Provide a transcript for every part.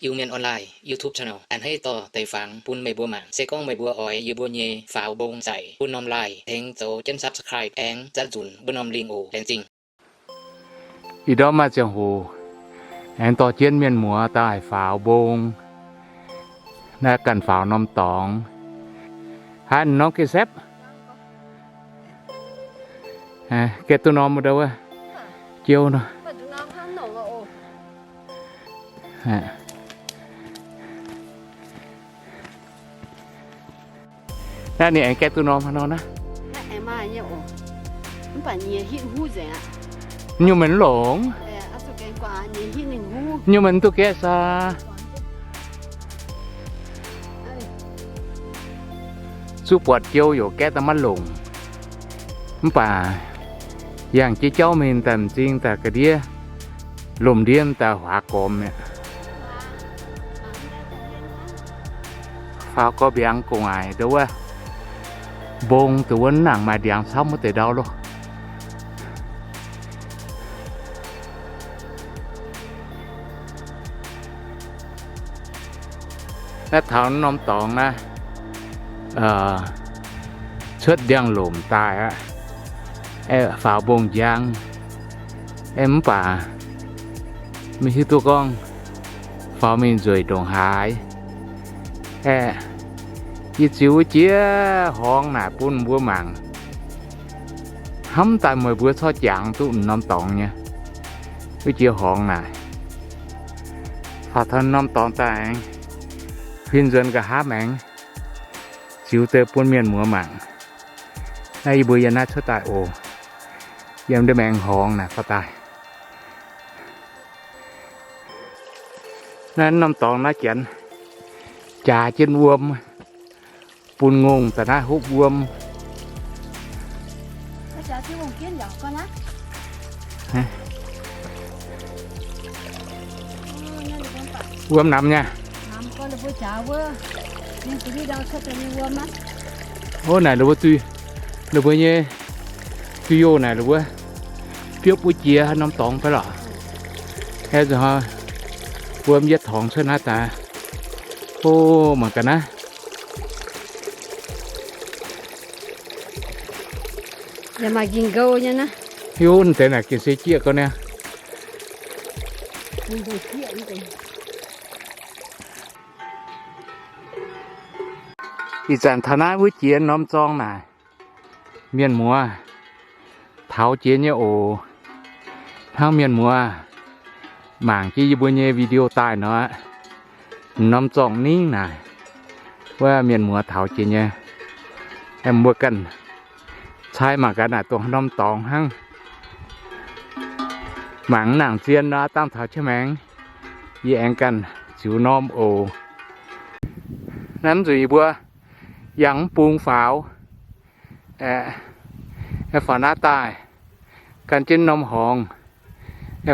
Iu-Mienh Online YouTube channel a'hneiv dorh deix fangx bun meih mbuo mangc. Se gorngv meih mbuo oix yie mbuo nyei faaux mbong nzaic bun norm like tengx zoux jienv subscribe aengx zatv nzunc mbuo norm lingh oc. Laengz zingh. Ih ndorm maaih ziangh hoc aengx dorh jienv mienh muoz daaih faaux mbong. Naaiv ganh faaux norm dorngx. Haaix norm geh sepv? Gaeqv duqv norm ndau wuov, jiou nor. Naaiv ninh aengx gaeqv duqv norm haaix nor naaiv. Nyungc meih mv longc. Nyungc meih mv duqv gaeqv saa. Zuqc buatc jiou yaac gaeqv daaih maiv longc. Mv baac yangh jiex jauv mingh daaih m'zing daaih ga'ndiev, lomh ndiev daaih huaax gormx mi'aqv. Faaux gorx mbiaangx gu'nguaaic ndau wuov, mbong dongh wuov mv nangc maaih ndiangx camv wuov deix ndau loh. Naaiv taux norm dorngx naaiv, cuotv ndiangx-lomc daaih aqv. Aeqv, faaux mbong njang. Aeqv, mv baac maiv hiuv duqv gorngv faaux mingh nzueic ndongc haaix. Aeqv, yie ziux wuov jiex horngz naaic bun mbuo mangc. Hnamv daaih meih mbuo corc jangx duqv norm dorngx nyei. Wuov jiex horngz naaic, faaux taux norm dorngx daaih aengx huin nzuonx nqa'haav maengx, ziux deix bun mienh muoz mangc. Naaiv yie mbuo yiem naaiv cuotv daaih oc. Yiem ndeic maengx horngz naaic faaux daaih. Naaiv norm dorngx naaiv janx jaax jienv wuom, bun ngongh daaih naaiv hopv wuom. Wuom namx nyei. Ov, naaic ninh mbuo, ninh mbuo nyei duih youh naaic ninh mbuo biopv wuov jiex norm dorngx fai lorqc. Aeqv, nzunc hnoi wuom yietv torngx cuotv naaiv daaih. Ov, mangc gaax naaiv. Hiuv deix naaic gengh se jieqv gau niaa. Ih zanc taux naaiv wuov jiex norm zorng naaic, mienh muoz taux jiex nyei oc. Hnangv mienh muoz mangc jienv yie mbuo nyei video daaih nor, norm zorng ningv naaic, wuov mienh muoz taux jiex nyei. Mbuo ganh cai mangc gaax naaic dongh norm dorngx hnangv. Mangc mv nangc zien nor, dangh taux qiex maengx yie aengx ganh ziux norm oc. Naaiv mv zuqc yie mbuo yangh mv bung faaux, faaux naaiv daaih gan jienv norm horngz,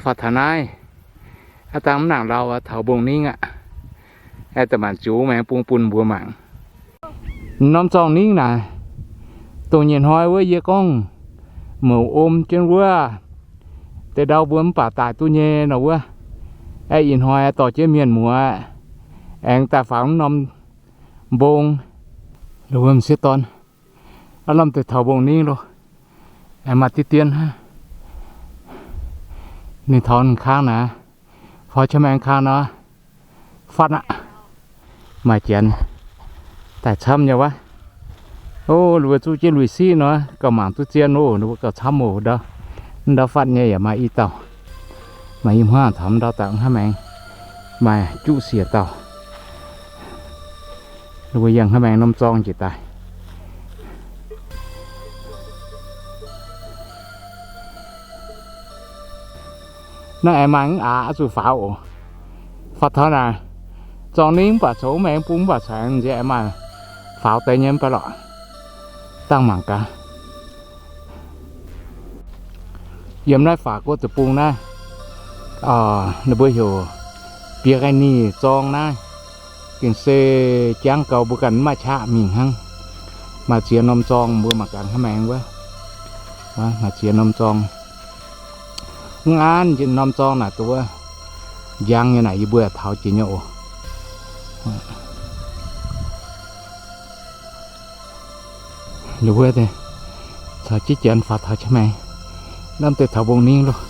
faaux taux naaiv, aav dangh mv nangc lauh taux mbong ningv aqv. Da'maanc ziux maengx bung bun mbuo mangc. Norm zorng ningv naaic, dongh nyei hnoi wuov yie gorngv mouc om jienv wuov, deix ndau mbuo mv baac daaih duqv nyei nor wuov. Aeqv, ih hnoi dorh jienv mienh muoz aengx daaih faaux norm mbong. Wuom sieqv dorn, aav lamh deix taux mbong ningv loh. Aengx maaih diqv dien hnangv. Ninh taux kang naaic, faaux qiex maengx kang nor, fatv aqv. Maaih janx daaih camv nyei wuov. Ov, ninh mbuo zuqv jienv lui-siqv nor, gauh mangc duqv zien oc. Ninh mbuo gauh camv oc ndau. Ndau fatv nyei yaac maaih i dauh. Maaih i hmuangv taux ndau daaih hnangv maengx, maaih juqv siec dauh. Ninh mbuo yangh hnangv maengx norm zorng njiec daaih. Naaiv aengx maaih mv aqc oix zuqc faaux oc. Faaux taux naaic, zorng ningv mv baac coux, maengx bung mv baac coux, aengx nziex aengx maaih faaux deix nyei mv baac lorqc. Dangh mangc gaax. Yiem naaiv Faatv Guoqv deic-bung naaiv, ninh mbuo heuc Bieqc Ga'nyic Zorng naaiv, gengh se jangv gau mbuo ganh mv maaih qaqv mingh hnangv. Maaih ziex norm zorng mbuo mangc gaax hnangv maengx wuov. Maaih ziex norm zorng. Mv gaengh norm zorng naaic duqv wuov njang nyei naaic yie mbuo taux jiex nyei oc. Ninh mbuo caux jienv janx faaux taux qiex maengx, lamh deix taux mbong ningv loh.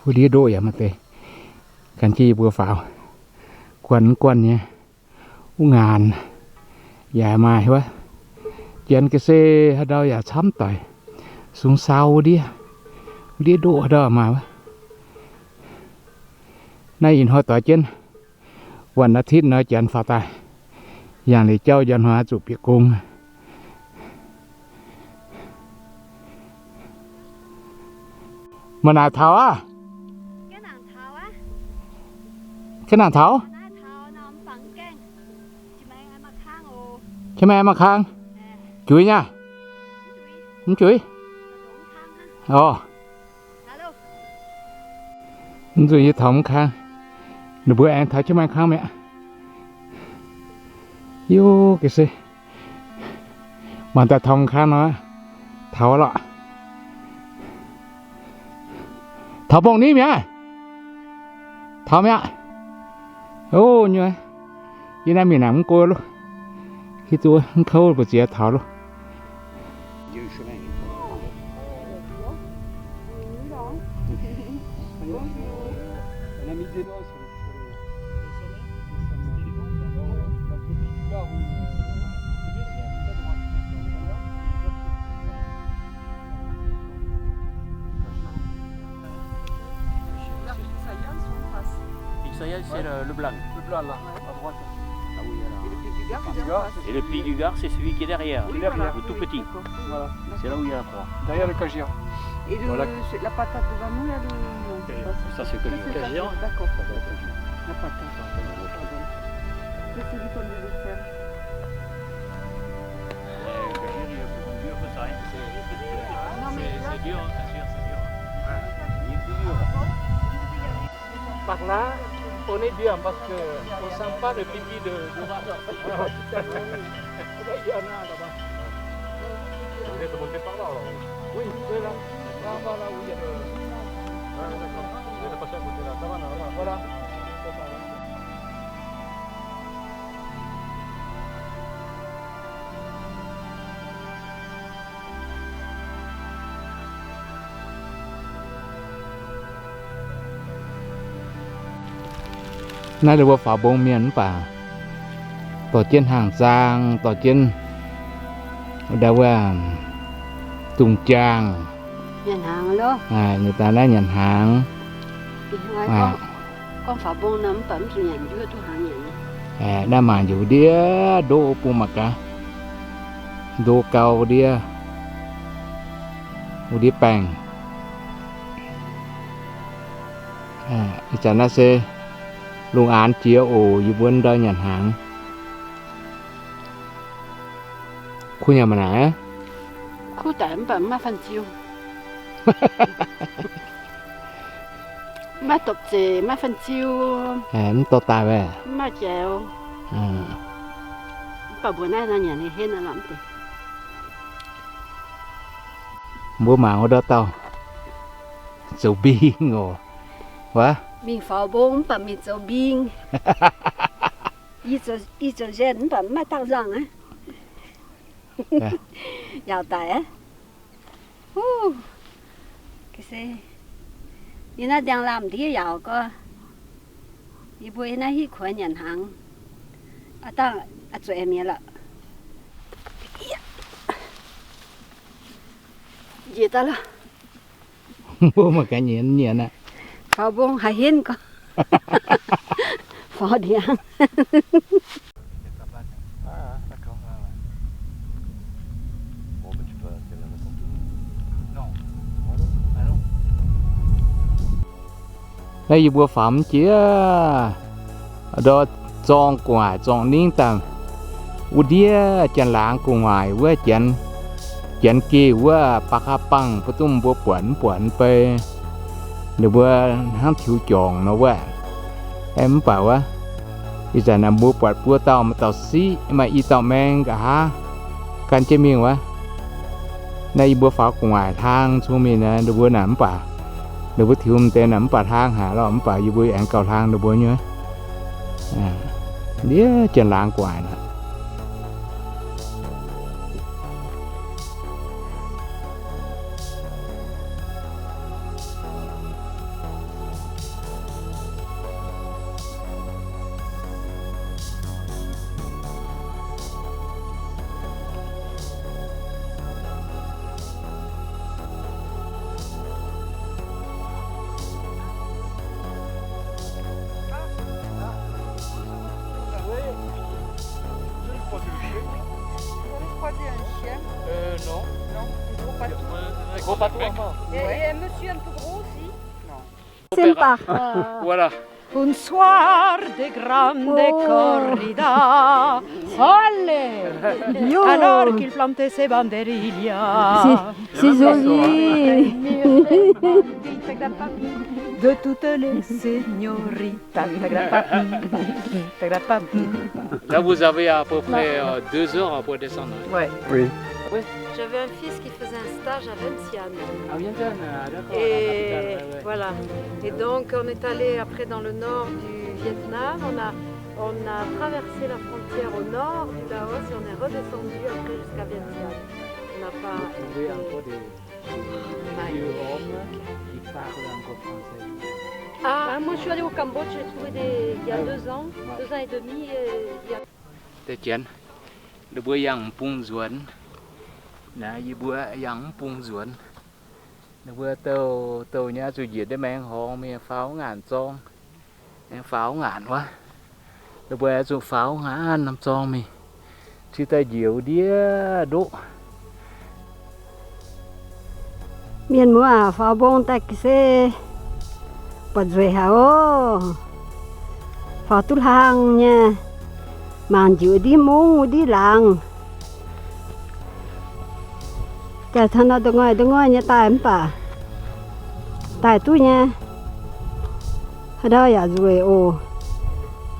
Wuov ndiev ndoqv yaac maaih deix, gan jienv yie mbuo faaux, guanh guanh nyei. Wuov ngaanc yaac maaih wuov. Janx ga'sie haaix ndau yaac camv doic, sung saau wuov ndiev, wuov ndiev ndoqv haaix ndau maaih wuov. Naaiv ih hnoi doix jienv, วันอาทิตย์ nor janx faaux daaih, yangh liuz jauv njang hnoi zuqc bieqc gong. Maaih naaic taux aqv. Ga'naaiv taux. Qiex maengx maaih kang. Juiz nyei aqv? Mv juiz. Orv. Mv zuqc yie taux mv kang. Ninh mbuo aengx taux qiex maengx kang mi'aqv. Yie ga'sie mangc daaih taux mv kang nor, taux lorqc. Taux mbong ningv mi'aqv. Taux mi'aqv. O nyei, yie naaiv mingh nangc mv go loh. Hiuv duqv mv kouv mbu'ziex taux loh. Pixaya, c'est le, le blanc. Le blanc, là, à droite. Ah oui, voilà. Et le pic du Gard, c'est celui, et le pic du Gard, c'est celui qui est derrière, qui est derrière, le tout petit. Voilà. C'est là où il y a la croix. Derrière le Cagia. Et le, voilà, c'est la patate de Vanou, là, le, non, c'est pas ça. Ça, c'est le Cagia. D'accord. Ça, c'est le Cagia. La patate. Pardon. Ça, c'est du pomme de terre. Par là, on est bien parce que on sent pas le pipi de, de rat. Il y en a là-bas. Vous êtes monté par là, alors ? Oui, c'est là. Là, là, là où il y a le, ah, d'accord. Vous êtes passé à côté de la cabane, là, là. Voilà. Naaiv ninh mbuo faaux mbong mienh mv baac dorh jienv hnaangx-zaang, dorh jienv wuov, dungz jaang. Ninh daaih naaiv nyanc hnaangx. Gorngv faaux mbong nor mv baac mv zuqc nyanc njuov duqv hnaangx nyanc. Naaiv mangc njiec wuov ndiev ndoqv bung mangc gaax, ndo gau wuov ndiev, wuov ndiev baengh. Ih zanc naaiv se lungh aanx jiex oc, yie mbuo ndau nyanc hnaangx. Kuv nyanc mv naaic? Kuv daic mv baac maiv fanh ziu. Maiv dopc zeic, maiv fanh ziu. Mv dorh daaih wuov. Maiv jaaix. Mv baac mbuo naaiv nor nyanc henv aqv lamh deix. Mbuo mangc wuov ndau dauh zoux mbing oc. Wuov mingh faaux mbong mv baac mingh zoux mbing. Ih zoux nzengc mv baac maiv dangh nzangh aqv. Yaauc daic aqv. Yie naaiv ndiangx-lamh ndiev yaauc gorx. Yie mbuo yie naaiv hitv kuonx nyanc hnaangx. Aa dangh, aa zuqc aengx mi'aqv lorqc. Njiec daaih lorqc. Mbuo mangc gaax nyienz nyienz aqv. Faaux mbong haaix henv gorngv faaux ndiangx. Naaiv yie mbuo faaux mv jiex ndor, zorng gu'nguaaic zorng ningv daaih wuov ndiev janx-laangz gu'nguaaic wuov, janx, janx geh wuov ba'qaqv bangh, mbuo duqv mbuo buatc mv buatc mv bei. Ninh mbuo hnangv tiux juangc nor wuov. Aeqv, mv baac wuov, ih zanc naaic mbuo buatc buo dauh, maaih dauh siqv, maaih i dauh maeng nqa'haav. Gan jienv mingh wuov. Naaiv yie mbuo faaux gu'nguaaic hlang zungv mingh naaic, ninh mbuo naaic mv baac, ninh mbuo tiux m'deix naaic mv baac hlang haic lorqc, mv baac yie mbuo aengx gauh hlang ninh mbuo nyei. Ndiev jienv laangz gu'nguaaic naaic. Là, vous avez à peu près, euh, deux heures pour descendre. Ouais. Oui. Oui. J'avais un fils qui faisait un stage à Vientiane. À Vientiane, ah, d'accord, à la capitale, ouais, ouais. Et voilà. Et donc, on est allé après dans le nord du Vietnam. On a, on a traversé la frontière au nord du Laos et on est redescendu après jusqu'à Vientiane. On n'a pas été... Vous trouvez encore des, des vieux hommes qui parlent encore français. Ah, moi, je suis allée au Cambodge, j'ai trouvé des, il y a deux ans, deux ans et demi, euh, il y a Deix janx, ninh mbuo yangh m'bung nzuonx. Naaiv yie mbuo yangh m'bung nzuonx. Ninh mbuo douh douh nyei zuqc njiec ndiev maengx horngz mingh faaux ngaanc zorng. Aengx faaux ngaanc wuov. Ninh mbuo zuqc faaux ngaanc norm zorng mingh, cingx daaih njiec ndiev ndoqv. Mienh muoz aac, faaux mbong daaih se buatc nzueic haic oc. Faaux duqv hlang nyei, mangc njiec ndiev mungv ndiev laangz. Daaih taux nor ndongc ngoih ndongc ngoih nyei daaih mv baac daaih duqv nyei. Haaix ndau yaac nzueic oc.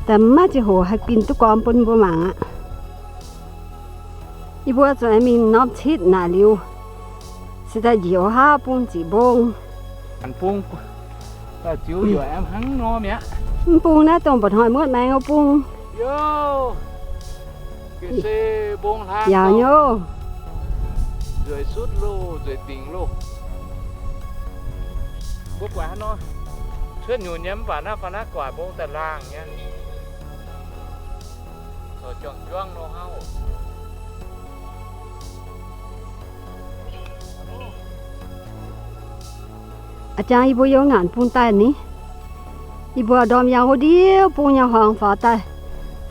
Daaih maiv ziangh hoc haih ginh duqv gormx bun mbuo mangc aqv. Yie mbuo zuqc mingh norm citv naaic liuz, se daaih njiec wuov haav bung ziqc mbong. Mv bung naaiv dongh mba'hnoi muotv maengx wuov bung. Yaauc nyei oc. Mbuo buatc hnangv nor, cuotv nyunc nyei mv baac naaiv faaux naaiv guaax mbong daaih laangh nyei. A'jang yie mbuo yiem ngaanc bung daaih ni. Yie mbuo ndorm yangh wuov ndiev bung nyei horngz faaux daaih,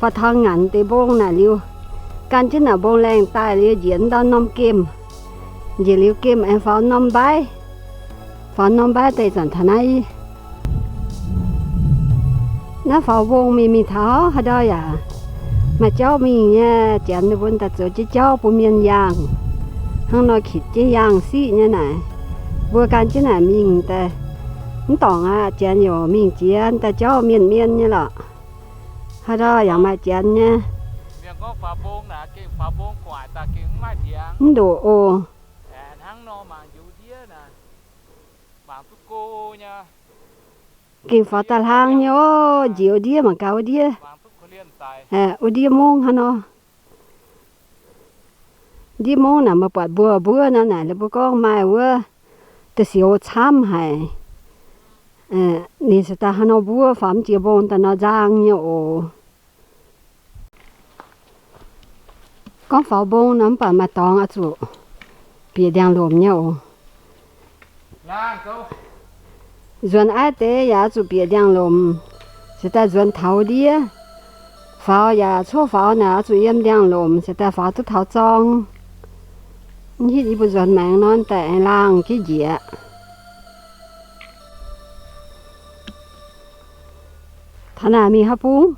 faaux taux ngaanc deix mbong naaic liuz, gan jienv naaic mbong laengh daaih liuz njiec ndau norm gemh. Njiec liuz gemh aengx faaux norm mbaiv. Faaux norm mbaiv daaih zanc taux naaiv. Naaiv faaux mbong mingh mingh taux haaix ndau yaac maaih jauv mingh nyei. Janx ninh mbuo daaih zoux jienv jauv bun mienh yangh. Hnangv nor kitc jienv yangh siqv nyei naaic. Mbuo gan jienv naaic mingh daaih, mv dorngc aqv. Janx youc mingh jiex daaih jauv mienh mienh nyei lorqc. Haaix ndau yaac maaih janx nyei. Mv ndoqc oc. Gengh faaux daaih hlang nyei oc. Njiec wuov ndiev mangc gaax wuov ndiev. Wuov ndiev mungv hnangv nor. Ndiev mungv naaic meih buatc mbuo mbuov nor naaic, mbuo gorngv maaih wuov da'siux camv haic. Ninh se daaih hnangv nor mbuov faaux mv jiex mbong daaih nor nzang nyei oc. Gorngv faaux mbong nor mv baac maaih dorngx oix zuqc bieqc ndiangx-lomc nyei oc. Nzuonx aiv deix yaac oix zuqc bieqc ndiangx-lomc, se daaih nzuonx taux ndiev. Faaux yaac coqv faaux naaic oix zuqc yiem ndiangx-lomc se daaih faaux duqv taux zorng. Mv hitv yie mbuo nzuonx maengx nor daaih aengx laangh jienv njiec. Taux naaic mingh haaix bung?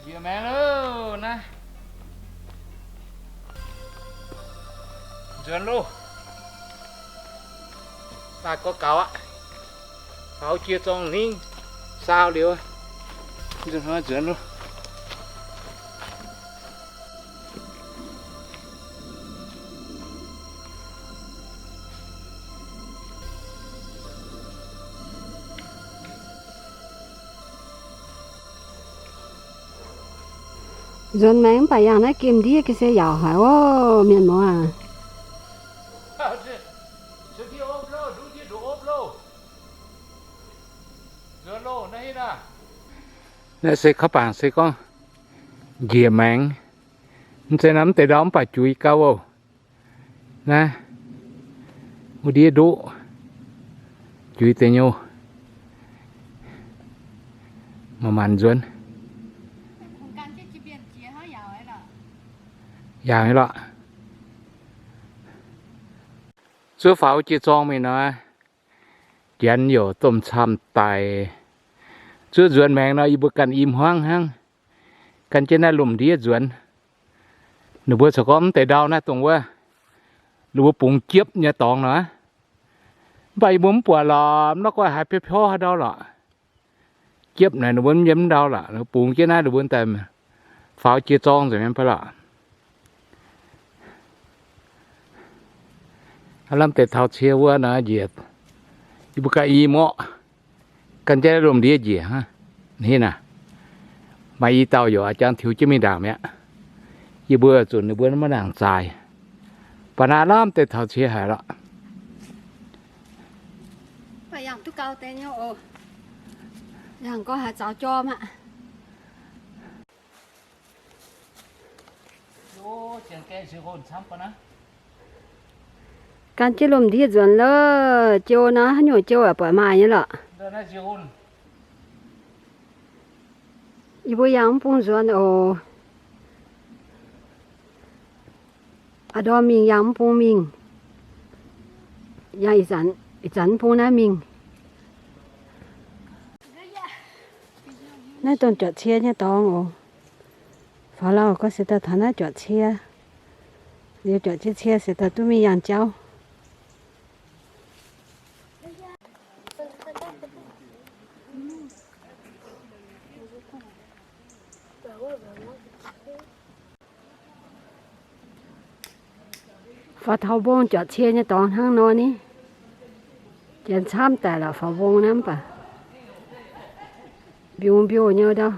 Njiec maengx loh naaiv. Nzuonx loh. Daaih gorx gaux aqv. Faaux jiex zorng ningv. Saau liuz, nzuonx hnoi nzuonx loh. Nzuonx maengx mv baac yangh naaiv gemh ndiev ga'sie yaauc haic oc, mienh muoz aac. Naaiv se kaux bangc se gorngv njiec maengx. Mv zeiz naaiv mv deix ndau mv baac juix gau oc. Naaiv wuov ndiev ndoqv juix deix nyei. Manc-manc nzuonx. Yaauc nyei lorqc. Zuov faaux jiex zorng mingh nor, janx youc domh camv daic. Zuov nzuonx maengx nor, yie mbuo ganh i hmuangv hnangv. Gan jienv naaiv lomc ndiev nzuonx. Ninh mbuo corc gorngv mv deix ndau naaiv dongh wuov, ninh mbuo bungx jiepv nyei dorngx nor. Mv baac yie mbuo mv buatc lorqc, mv nor gorngv haiz piov-piov haaix ndau lorqc. Jiepv naaic ninh mbuo mv yiem mv ndau lorqc, bungx jienv naaiv ninh mbuo daaih faaux jiex zorng nzengc mi'aqv lorqc. Lamh deix taux cie wuov nor njiec, yie mbuo ganh i morqv, gan jienv lomc ndiev njiec hnangv. Hnangv naaic, maaih i dauh youc jangx tiux jienv mingh ndaangc mi'aqv. Yie mbuo zunc ninh mbuo maiv nangc zaaix. Baac naaiv lamh deix taux cie haic lorqc. Yangh duqv gau deix nyei oc. Yangh gorngv haaix zaux jorm aqv. Gan jienv lomc ndiev nzuonx loh, jiou nor haaix nyungc jiou yaac buatc maaih nyei lorqc. Yie mbuo yangh mv bung nzuonx oc. A'ndorm mingh yangh mv bung mingh. Yangh ih zanc, ih zanc mv bung naaiv mingh. Naaiv dongh juatc cie nyei dorngx oc. Faaux lauh gorngv se daaih taux naaiv juatc cie. Liuz juatc cie cie se daaih duqv mingh yangh jauv. Faaux taux mbong juatc cie nyei dorngx hnangv nor ni. Janx camv daic lorqc, faaux mbong naaiv mv baac mbiungc mbiungc nyei ndau.